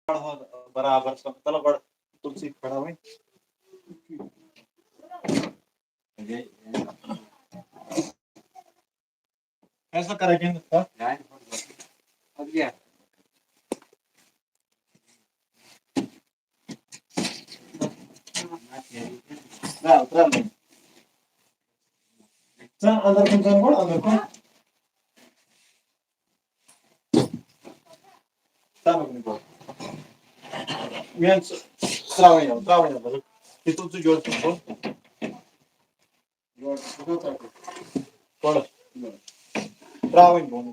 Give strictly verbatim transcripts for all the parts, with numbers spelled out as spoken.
برابر سمجھ، مطلب، گۄڈٕ تُل ژٕ یہِ کھڑا وۄنۍ۔ فیصلہ کرا کینٛہہ نہٕ، ہا؟ اَدٕ کیٛاہ؟ ترٛاو، ترٛاو۔ ژٕ اَندر کُن ژَن گۄڈٕ، اَندر کُن۔ تَمیُک نہٕ گۄڈٕ۔ مےٚ ژٕ ترٛاوٕنۍ یَلہٕ، ترٛاوٕنۍ یَلہٕ۔ یہِ تُل ژٕ یورٕ کُن بۄن۔ یورٕ، یہِ تُل ژٕ کُن۔ گۄڈٕ۔ ترٛاوٕنۍ بۄن۔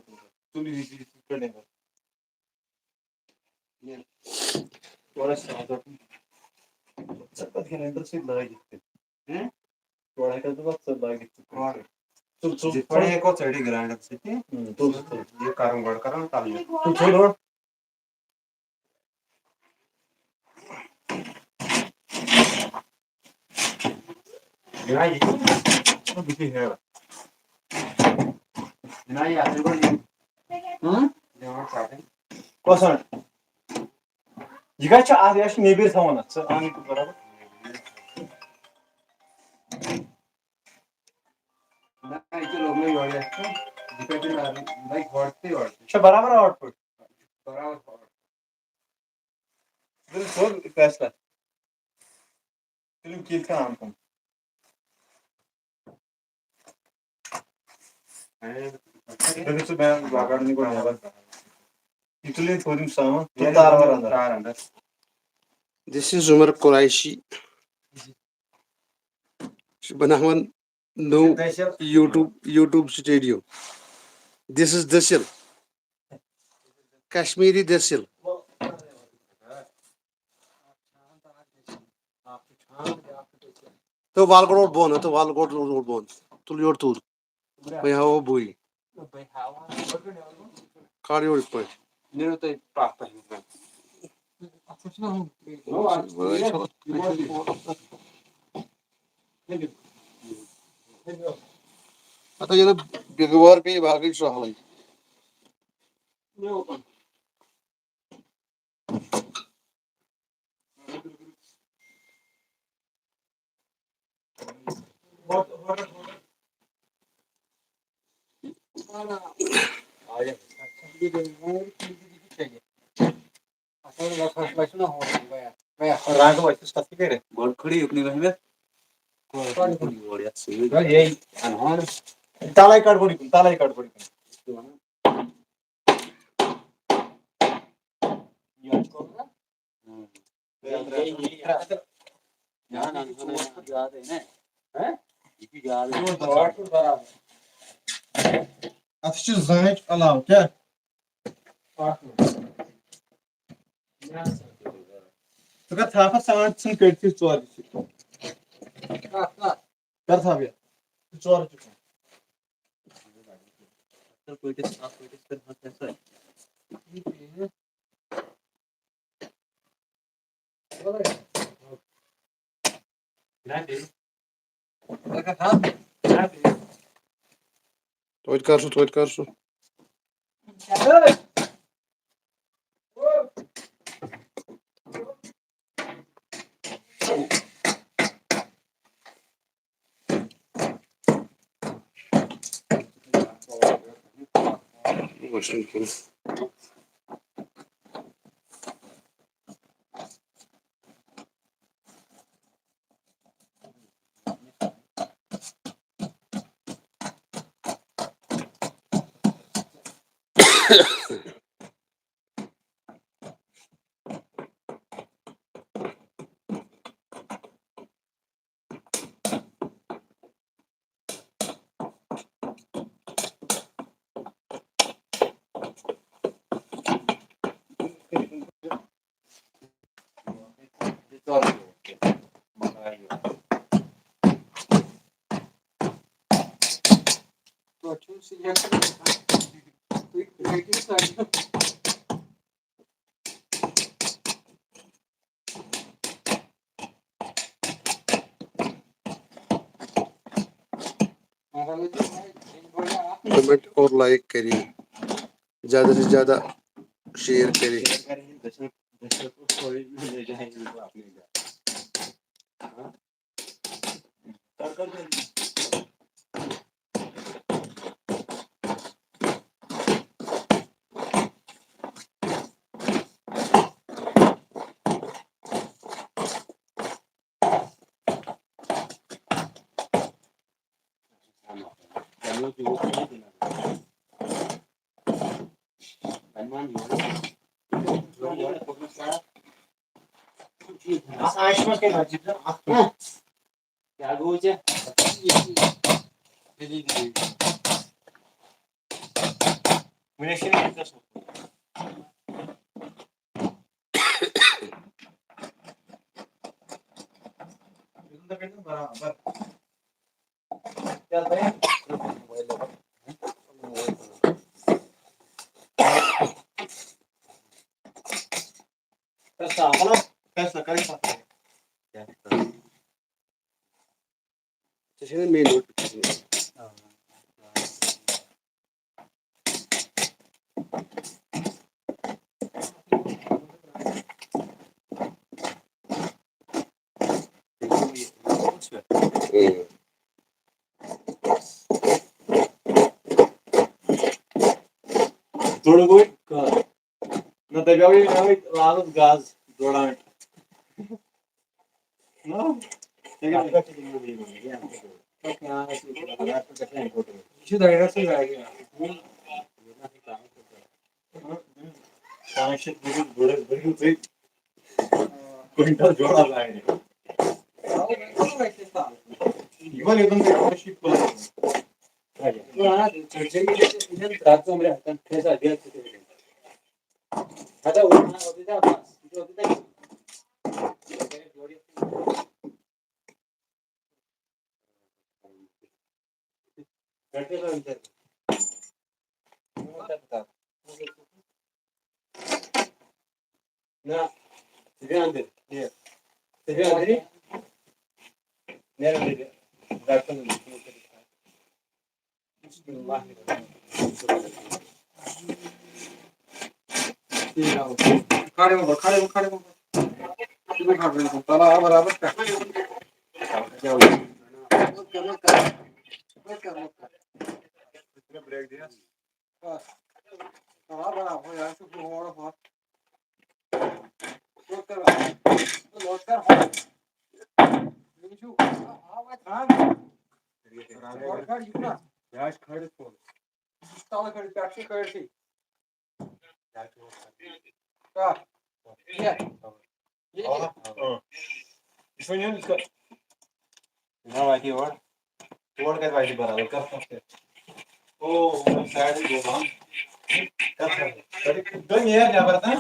تُل یہِ، یہِ، یہِ، یہِ کٔڑ نٮ۪بر۔ یورٕ ٲسۍ سادٕ۔ ژٕ کَتھ گِرینڈر سۭتۍ لٲگِتھ تہِ؟ ہہ؟ یورٕ ہٮ۪کَکھ ژٕ پَتہٕ ژٕ لٲگِتھ ژٕ کٔرِتھ۔ ژٕ، ژٕ، یِتھ پٲٹھۍ ہٮ۪کو ژٔٹِتھ گِرینڈر سۭتۍ تہِ۔ ہُم، تُل، تُل۔ یہِ کَرُن گۄڈٕ کَرُن تَمہِ۔ تُل، تُل، تُل۔ جناب، یہِ چھُ، بہٕ چھُس ہیران۔ جناب، یہِ اَتھ چھُ گۄڈٕ یہِ۔ ہُم؟ یہِ چھُ گۄڈٕ ژَٹٕنۍ۔ کۄس اَنٛڈ؟ یہِ کَتہِ چھُ اَتھ؟ یہِ چھُ نیٚبٕرۍ تھاوُن اَتھ۔ ژٕ اَن یہِ برابر۔ نہ، یہِ چھُ لوٚگمُت یورٕ یَتھ کُن۔ یہِ کَتہِ چھُ لاگُن؟ یہِ لَگہِ ہورٕ تہٕ یورٕ تہِ۔ یہِ چھا برابر آوُٹ پُٹ؟ برابر آوُٹ پُٹ۔ تُلِو سیوٚد فیصلہ۔ تُلِو کِلۍ کھنٛڈ آمہٕ کُن۔ دٔپِو سُہ بینٛک بغٲر نِکو نٮ۪بر۔ یہِ تُلِو ژوٗرِم سامان۔ تُل تار وار اَندر۔ تار اَندر۔ This is Umar Quraishi. یہِ چھُ بناوان نوٚو دٔسِل۔ YouTube، YouTube studio۔ This is دٔسِل۔ Kashmiri دٔسِل۔ تہٕ وَل گۄڈٕ اوٚڑ بۄن، تہٕ وَل گۄڈٕ اوٚڑ بۄن۔ تُل یورٕ تُل۔ بہٕ ہاوو بُے۔ کھال یورٕ یِتھ پٲٹھۍ۔ نیٖرِو تُہۍ پَتھ پَتھ۔ پَتہٕ ییٚلہِ بِگوار پیٚیہِ، باقٕے چھُ سہلٕے۔ رنگ وَتھِ تَتھ کیٛاہ کَرِ؟ گۄڈٕ کھڑی یُکنُے وَہہِ مےٚ۔ یور یَتھ سۭتۍ۔ تَلَے کَڑ گۄڈٕ یُکُن، تَلَے کَڑ گۄڈٕ یُکُن۔ اَتھ چھِ زٲنٛٹۍ علاوٕ کیٛاہ؟ ژٕ کَر تھاپھ اَتھ سان ژھٕن کٔڑتھٕے ژورِ چھِ۔ کَر تھاپھ یَتھ؟ ژورِ چھِ۔ توتہِ کر سُہ، توتہِ کر سُہ۔ کمنٹ اور لائک کریں، زیادہ سے زیادہ شیئر کریں۔ कोई भी ले जाएंगे तो अपने घर। हाँ? कर, कर, कर। کیٛاہ گوٚو ژےٚ؟ وٕنہِ چھِنہٕ یہِ گژھُن۔ برابر۔ کر صاف، ہلو۔ کر سا، کر صاف۔ ژےٚ چھےٚ نا مین نوٹفکیشن؟ تھوڑا بہت کر۔ نہ، تۄہہِ پیٚوٕ یہِ تھاوٕنۍ لاگُن گز ڈوڈ آنٹ۔ نہ؟ تۄہہِ کیٛاہ؟ یہِ چھُ ڈایریکٹ سُہ گاڑِ۔ پانٛژھ شیٚتھ بٔرِو، بٔرِو، بٔرِو تُہۍ۔ کوینٹل جوڑا لاگہِ۔ یِمن یوٚتن تۄہہِ کٲشِر پٲٹھۍ۔ نہ، ژٕ بیٚہہ اندر، یہِ، ژٕ بیٚہہ اندر، یہِ۔ نیران یہِ۔ بسم اللہ الرحمن الرحیم۔ کھڑے ہو، کھڑے ہو، کھڑے ہو۔ تالا برابر کر۔ مت کر، مت کر۔ مت کر، مت کر۔ بریک دیا۔ بس۔ آ، برابر، یہِ چھُ بۄہڑ ہُتھ۔ لوٚت کر، لوٚت کر ہُتھ۔ یہِ چھُ، آ، آ، وۄنۍ ترٛاو۔ لوٚت کر، یہِ چھُنہ۔ یہِ آسہِ کھٲلِتھ کُن۔ یہِ چھُ تَلہٕ کھٲلِتھ، پٮ۪ٹھٕ چھُ کھٲلِتھٕے۔ کَتھ؟ یہِ۔ یہِ۔ آ، آ۔ یہِ چھُ وۄنۍ یُن، یہِ چھُ نہ واتہِ یور۔ تور کَتہِ واتہِ برابر؟ کَتھ کَتھ پٮ۪ٹھ؟ او، سایڈَس گوٚو بنٛد۔ کَتھ سایڈَس؟ تَتہِ گوٚو نیر نٮ۪بر تام۔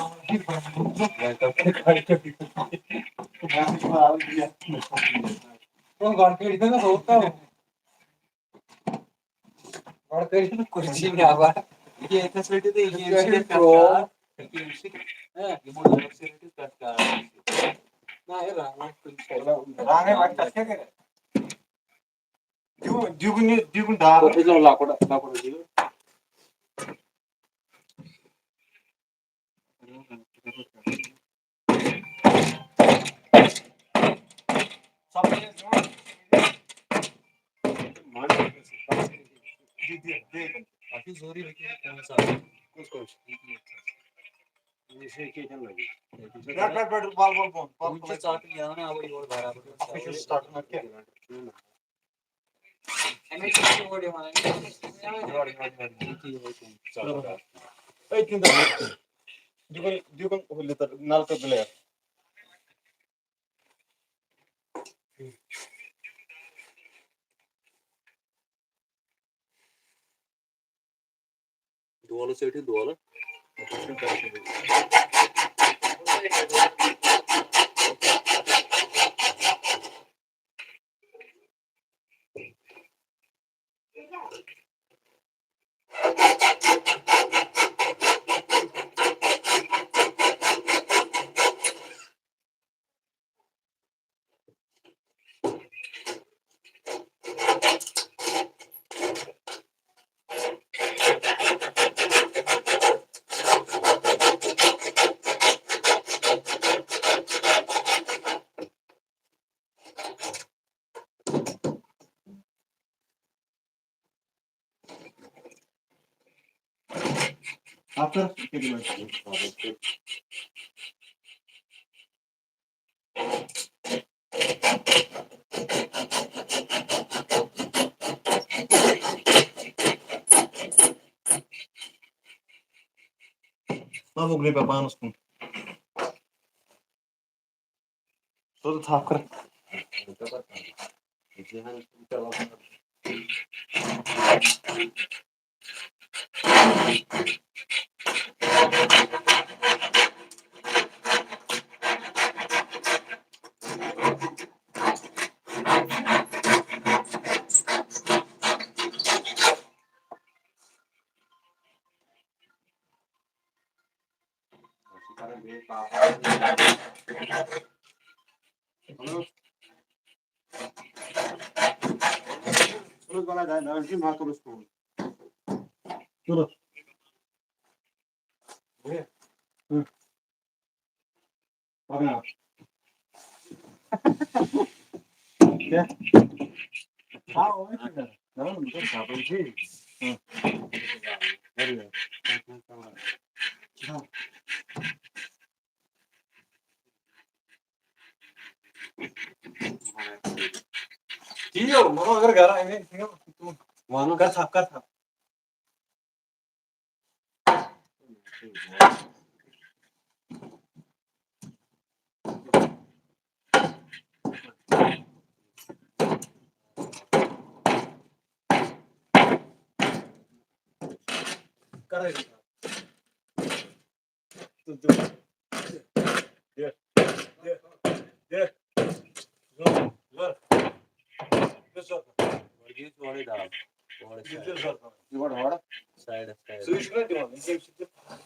وۄنۍ کَتھ؟ وۄنۍ گۄڈٕ کٔرِتھ نہ ہوتا۔ گۄڈٕ کٔرِو نہٕ کُرسی نٮ۪بر۔ یہِ ییٚتنَس رٔٹِو تُہۍ، یہِ ییٚمہِ سۭتۍ ییٚتہِ پٮ۪ٹھ کار۔ یہِ ییٚمہِ سۭتۍ، ہہ، یِمو لوگ سۭتۍ رٔٹِو پٮ۪ٹھ کار۔ نہ، یہِ رنٛگ وَنٛگ کُنہِ چھُ۔ رنٛگ ہے وَنہِ تَتھ کیٛاہ کَرِ؟ دیٖوُن، دیٖوُن یہِ، دیٖوُن ڈار۔ تُہۍ تھٲیزیو لۄکُٹ، لۄکُٹ دیٖوُن۔ أتھۍ کِنۍ دَپان، دیُن، دیُن ہُہ لِتر نَلکہٕ بٕلیک۔ دولہٕ ژٔٹِو، دولہٕ۔ ما وُگلے پہ پانس کُن۔ سُہ تھپھ کر۔ پکان۔ کیٛاہ؟ آ، وۄنۍ چھُ کران۔ نہ، نہ، بہٕ چھُس دَپان ژےٚ۔ ہُم۔ واریاہ۔ یِیِو، مگر گرا اَمے، وَنُن کَتھ، کَتھ۔ یورٕ، یورٕ۔ سایڈَس، سایڈَس۔ سُے چھُنہ دِوان، یہِ کیٛاہ چھُ دِوان؟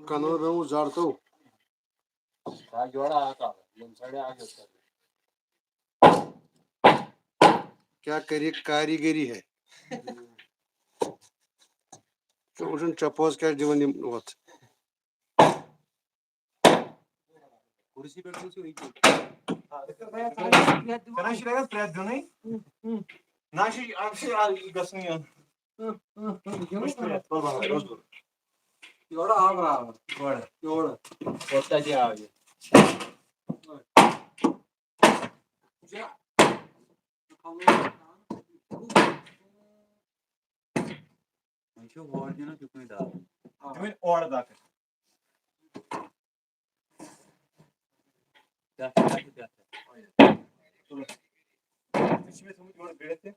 کنو بیوٗ زڑ تو۔ آ، یورٕ آو کَلہٕ، ییٚمہِ سایڈٕ آو یَتھ سایڈٕ۔ کیا کری، کاریگری ہے۔ ژٕ وٕچھُن، ژےٚ پوز کیٛاہ دِوان یِم وَتھ۔ کُرسی پٮ۪ٹھ چھُ سُہ ییٚتی۔ آ، یِتھ کٔنۍ بہٕ یَتھ سایڈَس پٮ۪ٹھ دِمہٕ۔ کَران چھِ لَگان پرٛٮ۪تھ دیُنٕے۔ نہ چھِ، اَمہِ سۭتۍ آ، یہِ گژھنٕے یہِ۔ یورٕ آو برابر۔ یورٕ۔ یورٕ۔ کوٗتاہ تہِ آو یہِ۔ وۄنۍ چھُ ہورٕ دیُن اَتھ یُکنُے دَب۔ آ۔ دیُن اورٕ دَب۔ پٮ۪ٹھ، پٮ۪ٹھ، پٮ۪ٹھ۔ ژٕ چھُ مےٚ تھوٚمُت یورٕ گٔڑِتھ تہِ۔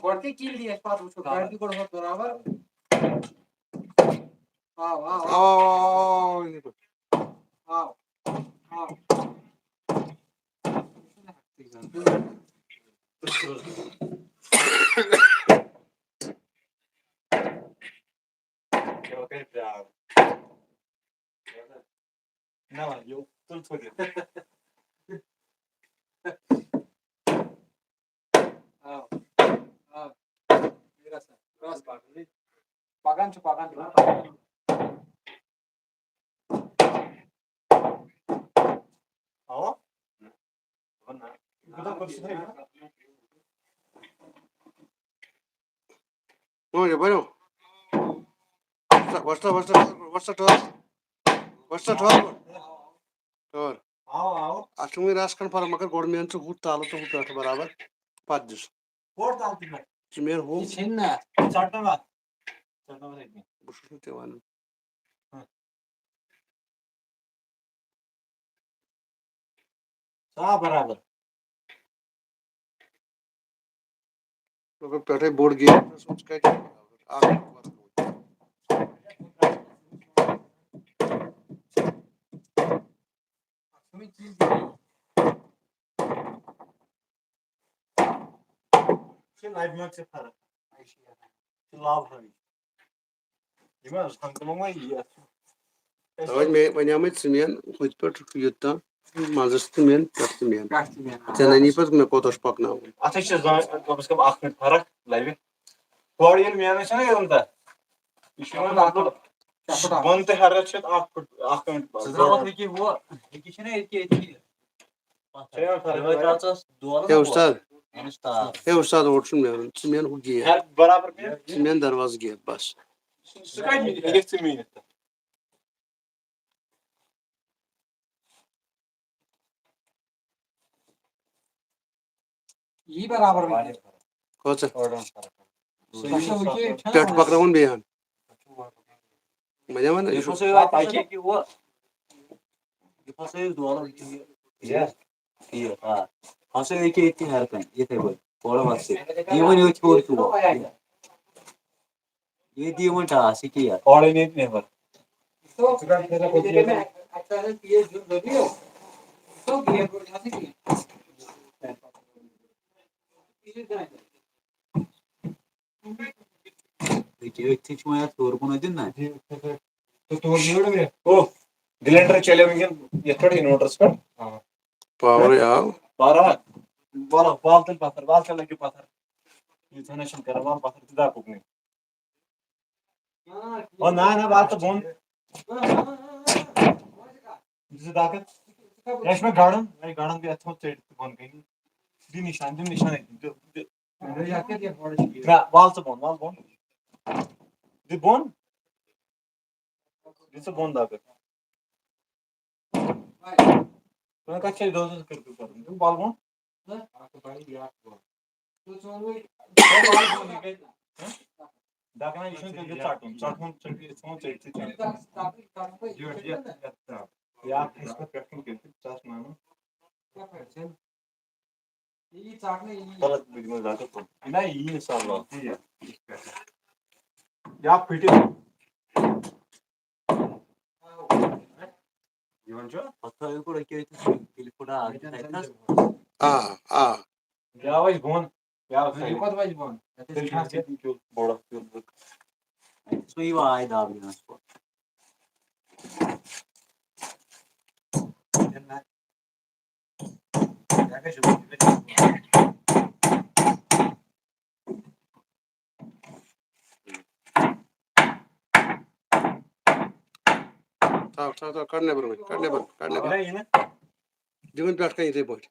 گۄڈٕ کیٛاہ کِلۍ دِیہِ اَسہِ، پَتہٕ وٕچھو۔ آ۔ گۄڈٕ دِ گۄڈٕ ہُتھ برابر۔ آو، آو، آو۔ آو، آو، آو، آو، یِتھَے پٲٹھۍ۔ آو، آو۔ نہ، یہِ تُل ژھوٚٹ یہِ۔ آ، آ، یہِ رَس، رَس پَکان، پَکان چھُ، پَکان چھُ۔ اَوا۔ اَوا، یَپٲرۍ اَوا۔ وَستا، وَستا، وَستا، وَستا ٹٲر۔ وَستا ٹٲر۔ ٹٲر۔ اَوا، اَوا۔ اَتھ چھُ وُنہِ رَژھ کھنٛڈ فرق، مگر گۄڈٕ مین ژٕ ہُہ تَلہٕ تہٕ ہُہ پٮ۪ٹھٕ برابر۔ پَتہٕ دِس۔ کوٚت تَلہٕ تہِ پٮ۪ٹھ؟ ژٕ مین ہُہ۔ یہِ چھِنہٕ نہ۔ ژَٹنہٕ وَتھ۔ ژَٹنہٕ وَتھ ہیٚکہِ نہٕ۔ بہٕ چھُس نہٕ تہِ وَنان۔ ہاں۔ آ، برابر۔ مگر پٮ۪ٹھَے بوٚڑ گیم سوچ کَتہِ؟ اَکھ۔ لبہِ منٛز چھِ فرق۔ یہِ چھِ لَو ہٲوِتھ۔ یِم حظ ہنٛگتہٕ منٛگے یَتھ چھُ۔ توے مےٚ وَنیٛامَے ژٕ مےٚ ہُتھ پٮ۪ٹھ یوٚت تام منٛزَس تہٕ مےٚ پٮ۪ٹھ تہٕ مےٚ۔ پٮ۪ٹھ تہِ مےٚ۔ ژےٚ نَنی پَتہٕ مےٚ کوٗتاہ چھُ پَکناوُن۔ اَتھ حظ چھِ زٕ، کم از کم اَکھ مِنٹ فرق لَبہِ۔ ہورٕ ییٚلہِ مینَس چھَنہ یِوان تَتھ، یہِ چھُ یِوان لۄکُٹ۔ بۄن تہٕ ہیٚرٕ چھِ اَکھ فُٹ، اَکھ مِنٹ۔ ژٕ ترٛاوَکھ ییٚکیٛاہ ہُہ، ییٚکیٛاہ چھِنہ ییٚتہِ کیٛاہ ییٚتہِ؟ چھِ یِوان فرق۔ یِہوٚے تَتھ ٲس دولہٕ ہے نہ اُستاد، بۄن۔ اَہَن حظ، آ۔ ہے اُستاد، اورٕ چھُنہٕ مینُن، ژٕ مین ہُہ گیٹ۔ ہیٚرٕ برابر مین۔ ژٕ مین دروازٕ گیٹ، بَس۔ سُہ کَتہِ مین؟ یہِ گژھِ ژٕ میٖنِتھ۔ یی برابر وۄنۍ۔ کۭژاہ؟ اچھا، وۄنۍ چھُ یہِ ٹھیٖک۔ پٮ۪ٹھ پَکناوُن بیٚیہِ ہَن۔ وۄنۍ وَن، یہِ یہِ چھُ پھسٲیِو اَتہِ پٮ۪ٹھ یہِ ہُہ۔ یہِ پھسٲیِو دورٕ یہِ۔ یہِ۔ ٹھیٖک، آ۔ پھسٲیِو ییٚکیٛاہ ییٚتہِ ہٮ۪رٕ کَنہِ، یِتھَے پٲٹھۍ۔ تھوڑا وَتھ سۭتۍ۔ یہِ وۄنۍ ییٚتہِ ہیوٚر چھُ وۄنۍ۔ یہِ دِیِو وۄنۍ ٹاس، یہِ کیٛاہ؟ اورَے نیرِ نٮ۪بَر۔ ییٚکیٛاہ أتھی چھُ وۄنۍ اَتھ ہیوٚر کُن دیُن نہ۔ او، گِلینڈَر چَلیو وٕنکٮ۪ن یَتھ پٮ۪ٹھ، اِنوٲٹرَس پٮ۪ٹھ۔ پاورٕے آو۔ پاور آو۔ وَلہٕ، وَل تیٚلہِ پَتھر، وَل تیٚلہِ لَگہِ پَتھر۔ ییٖژاہ نہ چھِنہٕ کَران، وَل پَتھر تہِ دَپُکھ نہٕ۔ او نہ، نہ، وَل تہٕ بۄن۔ دِ ژٕ دَکہٕ۔ یہِ چھُ مےٚ گَڑُن، مےٚ گَڑُن گٔے اَتھ تھوٚد ژٔٹِتھ بۄن کَنہِ۔ دِ نِشان، دِ نِشان أتھۍ، دِ، دِ۔ نہ، وَل ژٕ بۄن، وَل بۄن۔ دِ بۄن۔ دِ ژٕ بۄن دَکہٕ۔ وۄنۍ کَتھ چھِ أسۍ دۄہَس منٛز کٔرِتھ کرُن؟ دِ وَل بۄن۔ دَکہٕ نہ، یہِ چھُنہٕ تیٚلہِ ژَٹُن۔ ژَٹُن، ژَٹُن، یہِ ژھٕنُن ژٔٹِتھٕے ژَٹُن۔ یہِ، یہِ، یَتھ ترٛاو۔ یا اَسہِ پَتہٕ پٮ۪ٹھ کُن کٔرِتھ، ژٕ آس مانُن۔ غلط، بہٕ دِمَس دَکہٕ کُن۔ نہ، یی نہٕ سہلٕے۔ یا پھٕٹِتھ۔ یِوان چھُ؟ پَتہٕ تھٲیِو گۄڈٕ أکیٛاہ ییٚتہِ ییٚلہِ پھٕٹان اَکھ زٕ تَتہِ نَس۔ آ، آ۔ یا وَسہِ بۄن، یا وَسہِ یہِ کوٚت وَسہِ بۄن؟ تیٚلہِ چھُ اَتھ ییٚتہِ کیُتھ بوٚڑ اَکھ کیُتھ۔ سُہ یِوان آیہِ دَب دِنَس پَتہٕ۔ تھاو، تھاو، تھاو، کڑ نٮ۪بر وۄنۍ، کڑ نٮ۪بر، کڑ نٮ۪بر۔ یہِ نہ، یہِ نہ۔ دِ وۄنۍ پٮ۪ٹھ کَنہِ یِتھَے پٲٹھۍ۔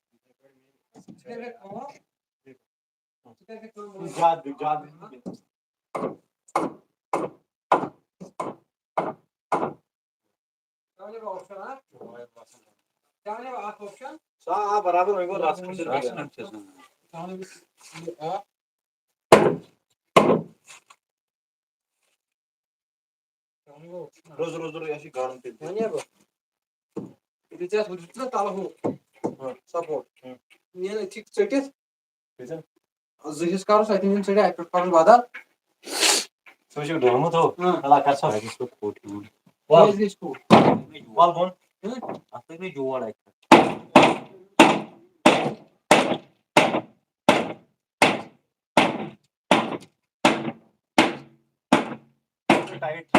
زیادٕ، زیادٕ۔ سُہ آ برابر وۄنۍ گوٚو رَس کھسہِ۔ رَس نہ کھسہِ۔ روٚز، روٚز، روٚز، یہِ چھُ گرم تیٚلہِ۔ وۄنۍ یہِ ژےٚ ہُہ دیُت نہ تَلہٕ ہُہ ہاں۔ سپورٹ۔ ہاں۔ یہِ نہٕ ٹھیٖک ژٔٹِتھ۔ کۭژاہ؟ زٕ حصہٕ کَرُس، اَتہِ نِن ژٔٹِتھ، اَتہِ پٮ۪ٹھ کَرُن بدل۔ سُہ چھُ ڈوٚلمُت ہُہ۔ ہاں۔ اللہ کر سا۔ اَتہِ چھُ کھوٚٹ ہیوٗ۔ وَل۔ کیٛازِ گژھِ کھوٚٹ؟ وَل بۄن۔ ہاں۔ اَتھ لَگہِ نہٕ جوڑ اَتہِ۔ ٹایٹ۔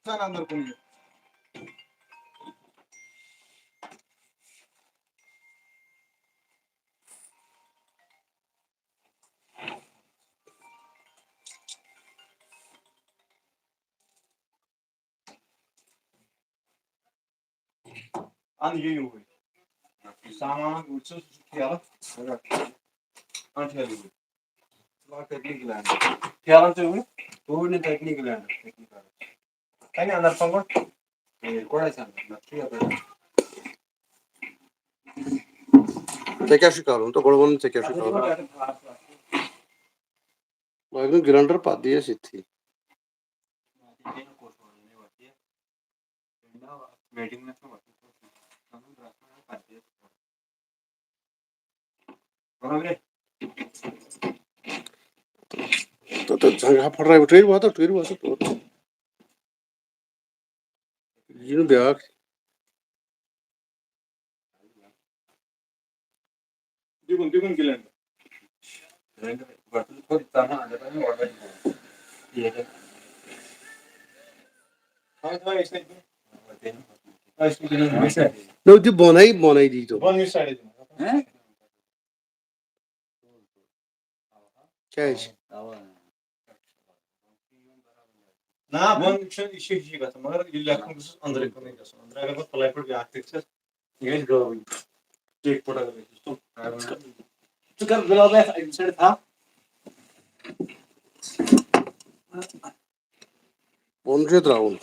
زن اندر کُن یہِ۔ اَن یہِ یوٗرۍ۔ سامان وٕچھ ژٕ، سُہ چھُ ٹھیلہٕ۔ اَن ٹھیلہٕ یوٗرۍ۔ ژٕ لاگ تٔتنی گِلینڈر۔ ٹھیلَن ژٕ وٕنہِ؟ توٗرۍ نہٕ تٔتنی گِلینڈر۔ کَنہِ اَندَر پَکُن؟ ہے، گۄڈَے چھِ اَندَر، نَتہٕ چھُ یَپٲرۍ۔ ژےٚ کیٛاہ چھُ کَرُن؟ تہٕ گۄڈٕ ووٚن ژےٚ کیٛاہ چھُ کَرُن۔ لاگہِ نہٕ گِلینڈر، پَتہٕ دِیَس یِتھٕے۔ تہٕ، تہٕ زنٛگہٕ ہا پھٕٹرایہِ، ٹھٔہرِو ہا تہٕ، ٹھٔہرِو ہا تہٕ تورٕ۔ یہِ نہٕ بیٛاکھ۔ بیٚیہِ کُن، بیٚیہِ کُن کِلینڈر۔ نو، تہِ بۄنَے، بۄنَے دی تو۔ بۄنہٕ سایڈٕ دِمو۔ کیٛازِ؟ نہ، بۄنہٕ چھُ، یہِ چھُ یہِ گژھان، مگر یہِ لیکھُن گوٚژھ أنٛدرٕ کُنٕے گژھُن۔ أنٛدرٕ اگر بہٕ پلاے پٲٹھۍ بیٛاکھ لیکھٕ، یہِ گژھِ گٲوٕے۔ ٹھیٖک پٲٹھۍ اگر لیکھِ۔ ژٕ کر بِلال بھائی اَمہِ سایڈٕ تھاو۔ بۄن چھُ ترٛاوُن۔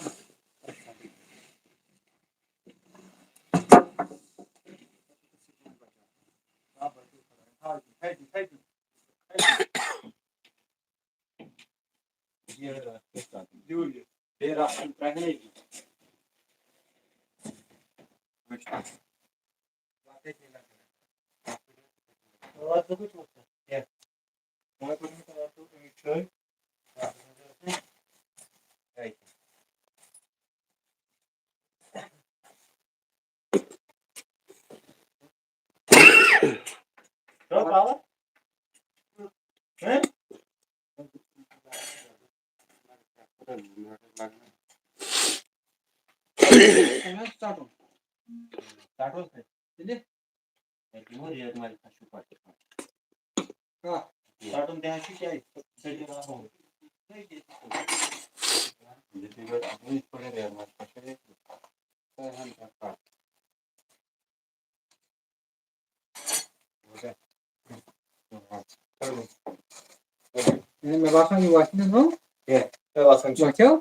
مےٚ باسان، یہِ واتہِ نہٕ نوٚو۔ کینٛہہ۔ مےٚ باسان چھُ۔ وۄتھیو۔